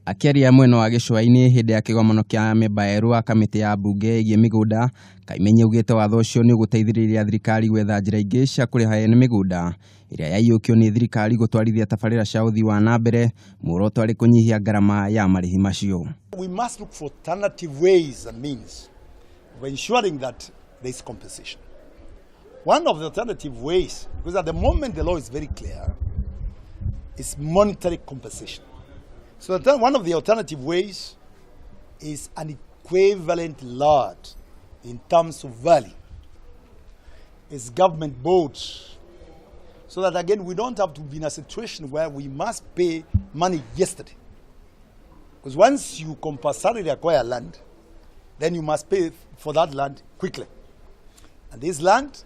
Akĩaria mwena wa gĩcũa-inĩ hĩndĩ ya kĩgomano kĩa amemba erũ a kamĩtĩ ya mbunge ĩgiĩ mĩgũnda, Kaimenyi augĩte watho ũcio nĩ ũgũteithĩrĩria thirikari gwetha njĩra ingĩ cia kũrĩha ene mĩgũnda ĩrĩa yaiyũkio nĩ thirikari gũtwarithia tabarĩra cia ũthii wa na mbere, muoroto arĩ kũnyihia ngarama ya marĩhi macio. We must look for alternative ways and means of ensuring that there is compensation. One of the alternative ways, because at the moment the law is very clear, is monetary compensation. So that one of the alternative ways is an equivalent lot in terms of value. It's government boards. So that again, we don't have to be in a situation where we must pay money yesterday. Because once you compulsorily acquire land, then you must pay for that land quickly. And this land,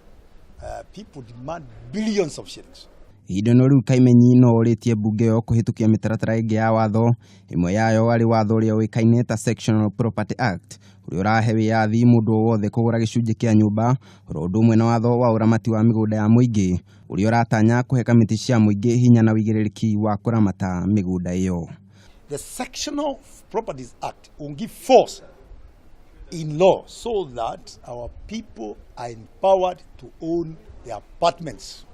people demand billions of shillings. Ihinda no rĩu Kaimenyi no orĩtie mbunge ĩyo kũhĩtũkia mĩtaratara ĩngĩ ya watho, ĩmwe yayo arĩ watho ũrĩa ũĩkaine ta Sectional Property Act, ũrĩa ũrahe wĩyathi mũndũ o wothe kũgũra gĩcunjĩ kĩa nyũmba, oro ũndũ ũmwe na watho wa ũramati wa mĩgũnda ya mũingĩ, ũrĩa ũratanya kũhe kamĩtĩ cia mũingĩ hinya na ũigĩrĩrĩki wa kũramata mĩgũnda ĩyo. The Sectional Properties Act will give force in law so that our people are empowered to own their apartments.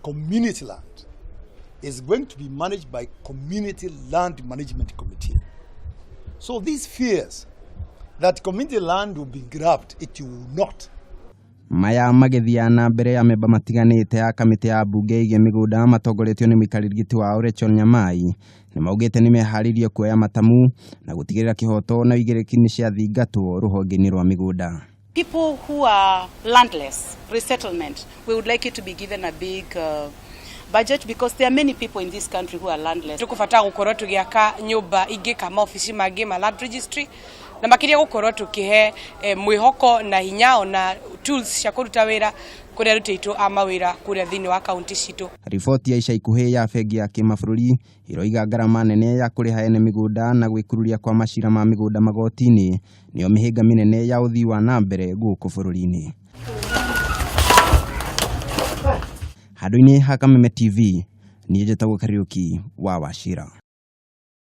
Community land is going to be managed by Community Land Management Committee. So these fears that community land will be grabbed, it will not. Maya magĩthiaga na mbere amemba matiganĩte a kamĩtĩ ya mbunge ĩgiĩ mĩgũnda matongoretio nĩ mũikarĩri gĩtĩ wao Rachel Nyamai nĩ maugĩte nĩ meharĩirie kuoya matamu na gũtigĩrĩra kĩhoto na ũigĩrĩrĩki nĩ ciathingatwo rũhonge-inĩ rwa mĩgũnda. People who are landless, resettlement, we would like it to be given a big budget because there are many people in this country who are landless. Tukubatara gukorwo tugiaka nyumba ingi ka maobici mangi ma land registry na makiria gukorwo tukihe mwihoko na hinya ona tools cia kuruta wira kuri aruti aitu a mawira kuria thiini wa kaunti citu. Riboti ya ica ikuhĩ ya bengi ya kĩmabũrũri ĩroiga ngarama nene ya kũrĩha ene mĩgũnda na gwĩkururia kwa macira ma mĩgũnda magoti-inĩ nĩyo mĩhĩnga mĩnene ya ũthii wa na mbere gũkũ bũrũri-inĩ. Handũ-inĩ ha Kameme TV, niĩ njĩtagwo Kariũki wa Wachira.